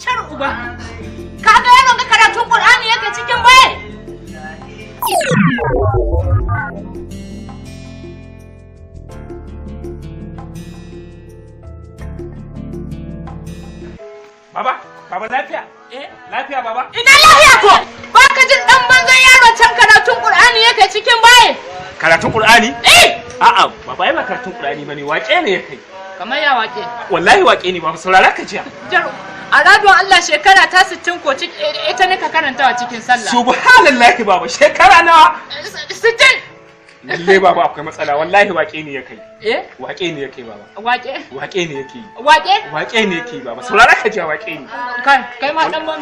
Char uba. Kaga yaron ga karatun Qur'ani yake cikin baye. Baba, baba lafiya? Eh? Lafiya baba? Ina lafiya ko? Baka jin dan banzan yaro can karatun Qur'ani yake cikin baye? Karatun Qur'ani? Eh! A'a, baba ai ba karatun Qur'ani bane, waƙe ne ya kai. Kamar ya waƙe. Wallahi waƙe ne baba, saurara ka jiya. Jar a radon Allah shekara ta 60 ko ita ne ka karantawa cikin sallah. Subhanallahi baba, shekara nawa? 60. Lalle baba akwai matsala, wallahi waƙe ne ya kai. Eh? Waƙe ne ya kai baba. Waƙe? Waƙe ne yake yi. Waƙe? Waƙe ne yake yi baba, saurara ka jiya waƙe ne. Kai, kai ma dan ban